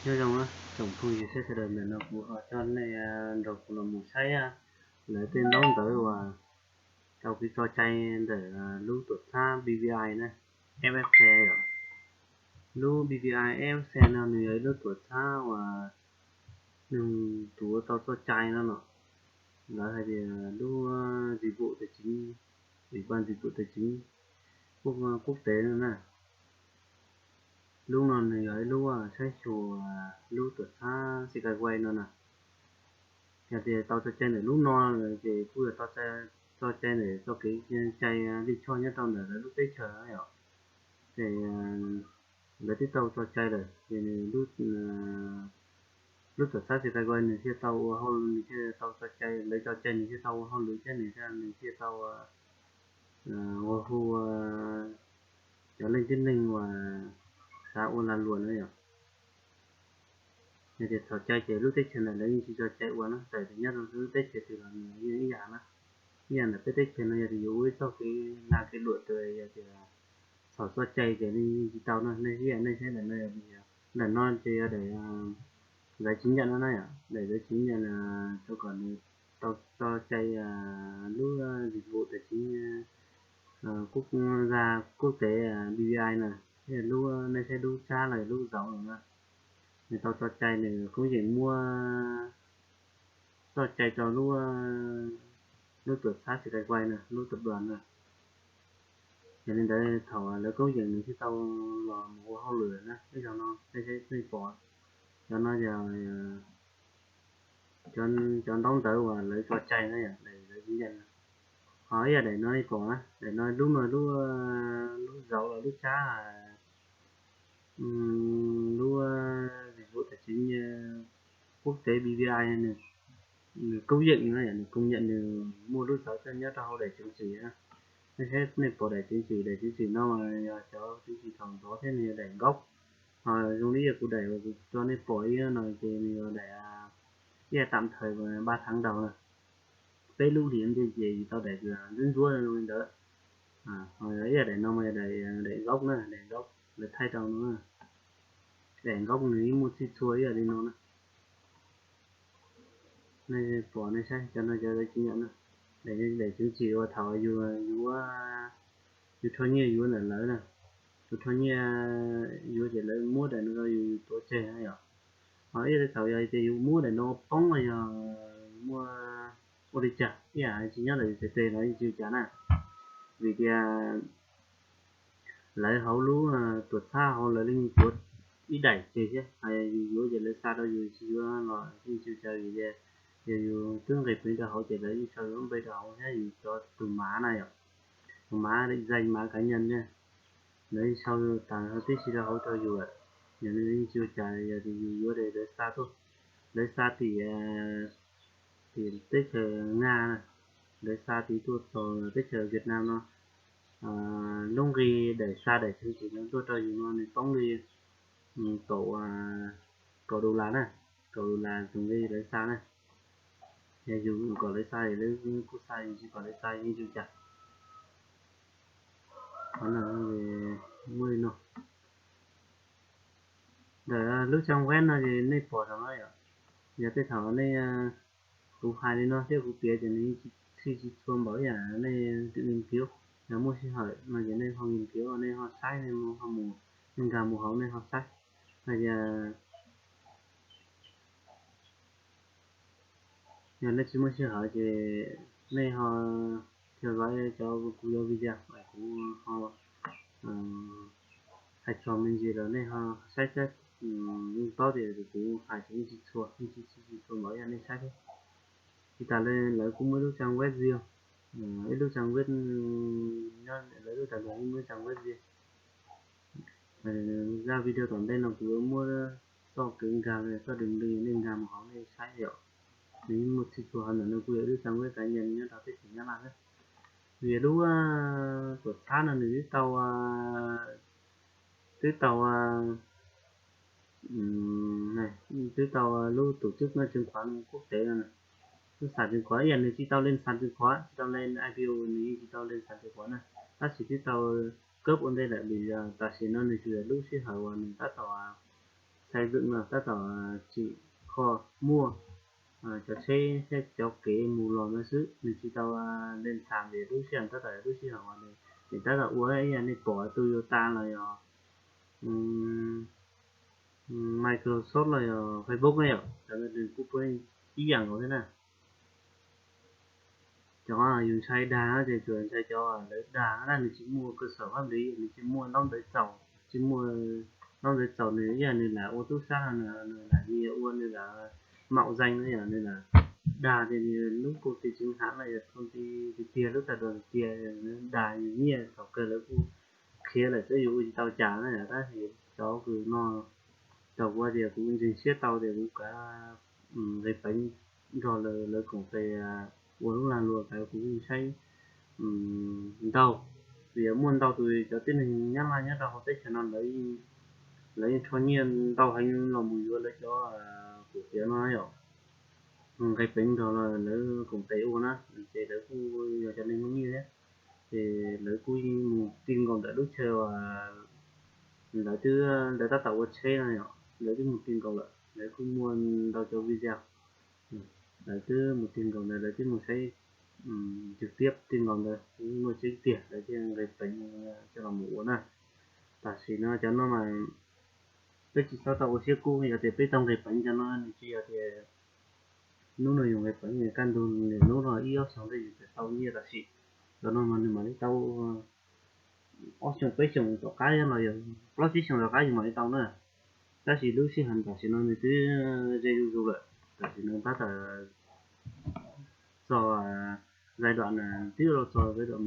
Nyob zoo tsoom phooj ywg sawv daws, ntawm no kuv ho coj nej nrog kuv los mus saib lawv tej ntaub ntawv uas tau kev tso cai ntawm lub tuam txhab B V I na, F F C yom. Lub B V I F F C no nws yog ib lub tuam txhab uas nws tuav tau txoj cai no los, lawv hais tias lub dịch vụ tài chính, ủy ban dịch vụ tài chính quốc tế no na. Lub no nws yog ib lub saib xyuas lub tuam txhab Skyway no na. Yog tias tau tso cai ntawm lub no ces kuj yog tau tso cai ntawm txoj kev cai lij choj nyob rau ntawm lawv lub teb chaws yom. Ces lawv twb tau tso cai lawm ces lub tuam txhab Skyway nws thiaj tau ua hauj lwm, nws thiaj tau tso cai, lawv tso cai nws thiaj tau ua hauj lwm thiab nws thiaj, nws thiaj tau ua hu cov leej tib neeg uas xav ua lag luam na yom. Yog tias txhaum cai ces lub teb chaws ntawd lawv yeej tsis tso cai ua na, txawm tias nyob rau lub teb chaws twg los nws yeej ib yam na. Ib yam ntawm peb teb chaws no yog tias yuav ua ib txoj kev lag kev luam, yog tias txhaum txoj cai ces nej yeej tsis tau na. Nej ib yam nej saib ntawm no, ntawm no ces yog daim giấy chứng nhận no na yom, daim giấy chứng nhận rau kom nws tau tso cai lub dịch vụ tài chính quốc gia, quốc tế B V I na. Lub nej saib lub tshab los lub zauv no na, nws tau tso cai, nws koob yeem muab txoj cai rau lub, lub tuam txhab Skyway na, lub tập đoàn na. Yog li ntawd thaum lawv koob yeem nws thiaj tau los mus ua hauj lwm na. Ib zaug no nej saib nej pom, cov no yog cov ntaub ntawv uas lawv tso cai na yom, daim lawv tsis nyeem na. Ho ib yam daim no nej pom na, daim no lub no lub, lub zauv los lub tshab, lub dịch vụ tài chính quốc tế B V I nws koob yeem na yom, nws công nhận nws muaj lub zauv nyob rau hauv daim chứng chỉ na. Nej saib nej pom daim chứng chỉ, daim chứng chỉ no mas yog cov chứng chỉ thaum ntxov thiab nws yog daim nkaub. Ho zoo li yog kuv daim uas kuv tso nej pom ib no ces nws yog daim ib yam tạm thời ba tháng đầu na, peb lub hlis ntej ces yus tau daim ntxuav ntxuav zoo li ntawd. Ho ib yam daim no mas yog daim nkaub na, daim nkaub lawv thaij rau no. Daim nkaub nws yeej muaj txhij txhua ib yam li no na. Nej pom nej saib cov no cov lawv tsis nyeem na. Daim chứng chỉ uas thaum yus yuav, yus rho nyiaj yuav ntawm lawv na, yus rho nyiaj yuav ces lawv muab daim no rau yus, yus tuav tseg na yom. Ho ib yam li thaum yog tias yus muab daim no poob los yog muaj ua li cas ib yam tsis nyob ntawm yus txhais tes los yeej tsis ua cas na. Vim tias lawv hauv lub tuam txhab hauv lawv yeej tuav ib daim tseg thiab, yus yuav ces lawv xa rau yus, tsis yuav los yeej tsis ua cas. Vim tias yog yus twb nqis peev rau hauv ces lawv yeej sau yus lub npe rau hauv thiab yus cov tus mav na yom, tus mav, danh mã cá nhân na, lawv yeej sau tas tib si rau hauv rau yus lawm. Yog li yeej tsis ua cas, yog tias yus yuav ces lawv xa tuaj, lawv xa tim, tim teb chaws Nga na, lawv xa tid tuaj txog teb chaws Việt Nam no. Lub nqi daim xa daim chứng chỉ no tuaj rau yus no nws poob li kaum, kaum đô la na, kaum đô la tus nqi lawv xa na. Yog yus kom lawv xa, lawv kuj xa, yus tsis kom lawv xa yeej tsis ua cas. Qhov no muaj li no. Ntawm lub trang web no ces nej pom saum no yom, yog tej thaum nej, kuv hais li no thiab kuv piav ces nws yeej tsis txhij tsis txhua npaum ib yam nej nghiên cứu. Yog muaj sij hawm no ces nej ho nghiên cứu, nej ho saib, nej ho mus, nej nkag mus hauv nej ho saib. Hais tias yog nej tsis muaj sij hawm ces nej ho theo dõi cov kuv cov video, kuv ho hais txog me ntsis los nej ho saib saib, yeej paub tias kuv hais ces yeej tsis txhua, yeej tsis txhij tsis txhua npaum ib yam nej saib thiab. Tsis tas li lawv kuj muaj ib lub trang web riêng, ib lub trang web, nyob lawv lub tas los yeej muaj ib lub trang web riêng. Zaj video tom ntej no kuv yuav muab txoj kev nkag, txoj đường link nej nkag mus hauv nej saib yom. Nws yeej muaj txhij txhua, hauv ntawm no kuj yog ib lub trang web cá nhân nyob rau teb chaws Nyab Laj thiab. Vim lub tuam txhab no nws twb tau, twb tau, twb tau lub tổ chức chứng khoán quốc tế no, lub sàn chứng khoán, ib yam nws tsis tau lên sàn chứng khoán, tsis tau lên I P O, nws yeej tsis tau lên sàn chứng khoán na, tab sis twb tau cấp ua ntej lawm. Vim tam sim no nws tsuas yog lub sij hawm uas nws tab tom xây dựng no tab tom tsim kho muaj cov tsheb thiab cov kev mus los no xwb, nws tsis tau lên sàn vim lub sij hawm tab tom lub sij hawm uas nws tab tom ua ib yam nej pom Toyota los yog Microsoft los yog Facebook na yom, cov ntawd nws kuj puab ib yam nkaus thiab na. Cov yus ntshai dag ces tsuas ntshai cov lawv dag na, nws tsis muaj cơ sở pháp lý, nws tsis muaj ntaub ntawv txaus, tsis muaj ntaub ntawv txaus nws ib yam nws lam ua tub sab, nws lam nyiag ua, nws lam mạo danh no yom, nws lam dag tias nws lub công ty chính hãng los yog công ty tiag tiag, lub tập đoàn tiag tiag, dag yus nyiaj thaum kawg lawv kuj khiav lawm xwb, yus ua tsis tau cas na yom. Tab sis cov kws no thaum kuv tias kuv ntseeg siab tau tias kuv kav nqis peev nrog lawv, lawv koom tes ua lub lag luam kav kuv yeej saib ntau, vim muaj ntau tus cov tib neeg Nyab Laj nyob rau hauv teb chaws no lawv yeej rho nyiaj ntau heev los mus yuav lawv cov cổ phiếu no yom, nqis peev nrog lawv koom tes ua na, ces lawv kuj yog cov neeg muaj nyiaj thiab. Ces lawv kuj mus ti nkaus ntawm lub chaw uas lawv twb, lawv tab tom ua tsheb no yom, lawv twb mus ti nkaus lawm, lawv kuj muaj ntau cov video, lawv twb mus ti nkaus ntawd, lawv twb mus saib trực tiếp ti nkaus ntawd, muaj tseeb tiag lawv thiaj nqis peev coj los mus ua na. Tam sim no cov no mas peb tsis txhob tau ua siab kub, yog tias peb tau nqis peev cov no nws tsis yog tias hnub no yus nqis peev kaj ntug hnub no ib ob xyoos tej yus tau nyiaj tam sim. Cov no mas nws mam li tau ob xyoos peb xyoos tom qab los yog plaub tsib xyoos tom qab yus mam li tau na. Tab sis lub sij hawm tam sim no nws twb ze zuj zus lawm, tam sim no tab tom txog giai đoạn, twb los txog giai đoạn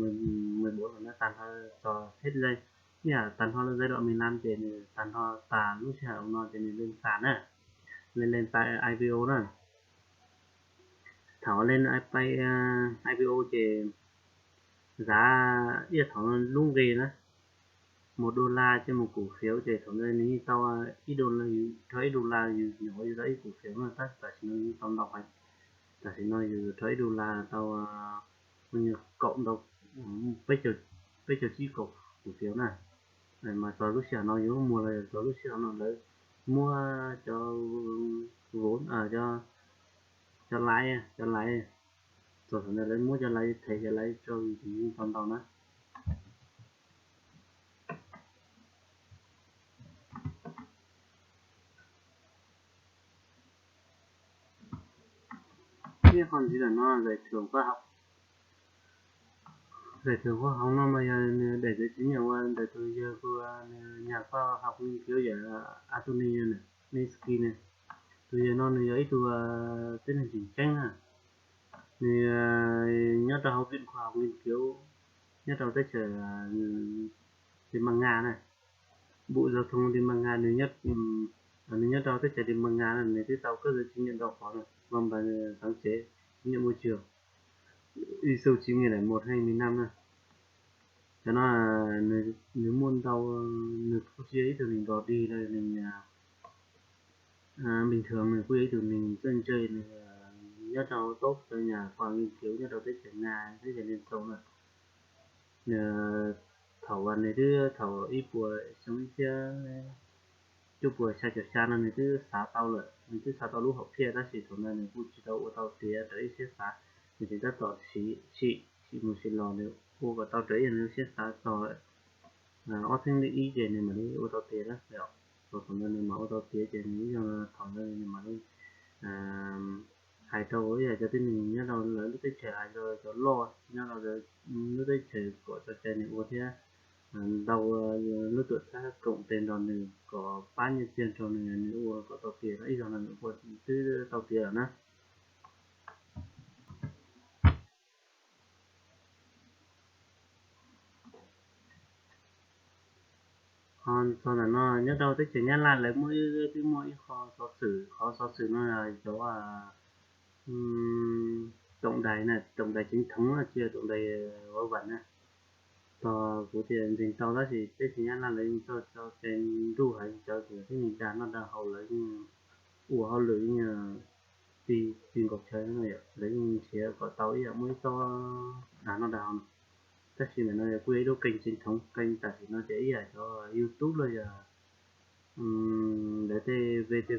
mười bốn lawm na, tag nrho txog hết giai, ib yam tag nrho giai đoạn mười lăm ces nws tag nrho tas lub sij hawm no ces nws lên sàn na, lên lên sàn I P O na. Thaum lên I P O ces giá, ib yam thaum lub nqe na, một đô la trên một cổ phiếu ces thaum ntawd nws yeej tau ib đô la, rho ib đô la yus nyuam qhuav yus tau ib cổ phiếu na, tab tam sim no nws tau ntau heev. Tam sim no yus rho ib đô la tau kaum ntau, peb caug tsib kaum cổ phiếu na. Mas txog lub sij hawm no yus muag los txog lub sij hawm no lawv muab cov vốn, cov lãi, cov lãi, txog thaum ntawd lawv muab cov lãi them cov lãi rau yus ces yeej tau ntau na. Ib qho ntxiv ntawm no giải thưởng khoa học. Giải thưởng khoa học no mas yog nws để giấy chứng nhận ua ntawm tus yawg hu ua nws nhà khoa học nghiên cứu giải Anthony Nishiki ne. Tus yawg no nws yog ib tug tib neeg tseem ceeb na. Nws nyob rau hauv viện khoa học nghiên cứu nyob rau teb chaws Liên bang Nga na. Bộ Giao thông Liên bang Nga, nws nyob rau teb chaws Liên bang Nga na, nws twb tau cấp giấy chứng nhận rau qhov na, văn bằng sáng chế, chứng nhận môi trường, ISO chín nghìn lẻ một hai nghìn mười lăm na. Cov no nws muaj ntau, nws kuj tsis yog ib tug neeg dog dig los nws bình thường, nws kuj yog ib tug neeg txawj ntse, nws nyob rau top cov nhà khoa học nghiên cứu nyob rau teb chaws Nga, teb chaws Liên Xô na. Nws thaum uas nws twb thaum ib puas xyoo ib txhiab cuaj puas xya caum xya no nws twb xav tau lawm, nws twb xav tau lub hom phiaj tab sis thaum ntawd nws kuj tsis tau ua tau tiav raws ib siab xav, nws tseem tab tom sim, sim mus sim los nws ua kom tau raws ib yam nws lub siab xav txog ob thib ib ces nws mam li ua tau tiav na. Thaum ntawd nws mam ua tau tiav ces nws ib zaug thaum ntawd nws mam li hais rau ib yam cov tib neeg nyob rau lawv lub teb chaws, hais rau cov loj nyob rau lub teb chaws kom tso cai nws ua thiab ntau lub tuam txhab koom tes nrog nws kom pab nyiaj txiag rau nws, nws ua kom tau tiav no, ib zaug no nws ua twb tau tiav lawm na. Ho txog ntawm no nyob rau teb chaws Nyab Laj lawv muaj, twb muaj ib qho xov xwm, qhov xov xwm no cov tổng đài na, tổng đài chính thống na, tsis yog tổng đài vớ vẩn na. Tos kuv tias ntseeg tau tab sis teb chaws Nyab Laj lawv yeej txawj tso cai nruj heev, cov kwv tij neeg dag noj dag haus lawv yeej ua hauj lwm yeej ti ti nkaus chaw no, lawv yeej nrhiav kom tau ib yam muaj ib txoj dag noj dag haus no. Tab sis ntawm no yog kuj yog ib lub kênh chính thống, kênh tam sim no ces ib yam cov YouTube los yog lawv tej, tej